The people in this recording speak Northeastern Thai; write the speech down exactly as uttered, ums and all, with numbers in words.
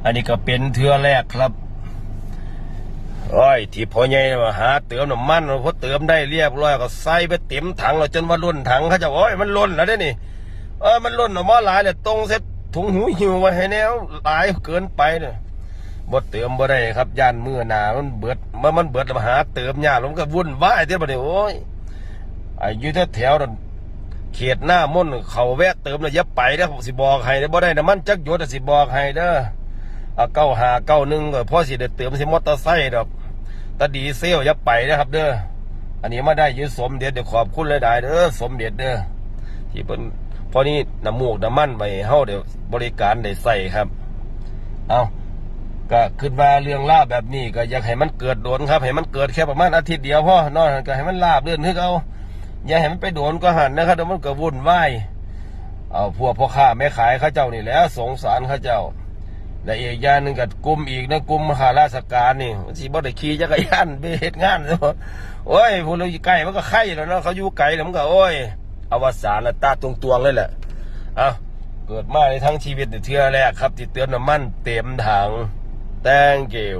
อันนี้ก็เป็นเทื่อแรกครับ โอ้ย ที่พ่อใหญ่มาหาเติมน้ำมัน พอเติมได้เรียบร้อยก็ใส่ไปเต็มถังแล้ว จนว่าล้นถัง เขาเจ้า โอ้ย มันล้นแล้วเด้นี่ เออ มันล้นออกมาหลายเลย ตรงเสร็จถุงหูหิ้วไว้ให้แนวหลายเกินไปเนี่ย บ่เติมบ่ได้ครับ ย่านมื้อหน้ามันเบิด มัน มันเบิดแล้วมาหาเติมยาก มันก็วุ่นวายเด้บัดนี้ โอ้ย อายุแถวๆนั้น เขตหน้ามนต์เขาแวะเติมแล้วอย่าไปเด้อ สิบอกให้เด้อ บ่ได้น้ำมันจักหยดอะ สิบอกให้เด้อ เอา เก้าห้าเก้าหนึ่ง ก็พอสิได้เติมสิมอเตอร์ไซค์ดอก แต่ดีเซลอย่าไปนะครับเด้อ อันนี้มาได้อยู่สมเด็จ เดี๋ยวขอบคุณหลายๆเด้อ สมเด็จเด้อ ที่เพิ่น พอนี้น้ำมูกน้ำมันไปเฮาเดี๋ยวบริการได้ใส่ครับ เอา ก็คิดว่าเรื่องราวแบบนี้ก็อยากให้มันเกิดโดนครับ ให้มันเกิดแค่ประมาณอาทิตย์เดียวพอ นอกนั้นก็ให้มันราบรื่นคือเก่า อย่าให้มันไปโดนก็หั่นนะครับ เดี๋ยวมันก็วุ่นวาย เอาพวกพ่อค้าแม่ขายเขาเจ้านี่แหละ สงสารเขาเจ้า และอีกอย่างหนึ่งก็กลุ่มอีกนะ กลุ่มข้าราชการนี่ มันสิบ่ได้ขี่จักรยานไปเฮ็ดงาน โอ้ย พวกเราอยู่ไกลมันก็ไคร้แล้วเนาะ เขาอยู่ไกลแล้วมันก็ โอ้ย อวสานละตาตวงๆเลยแหละ เอา เกิดมาในทั้งชีวิตเนี่ยเทื่อแรกครับ ที่เติมน้ำมันเต็มถัง Thank you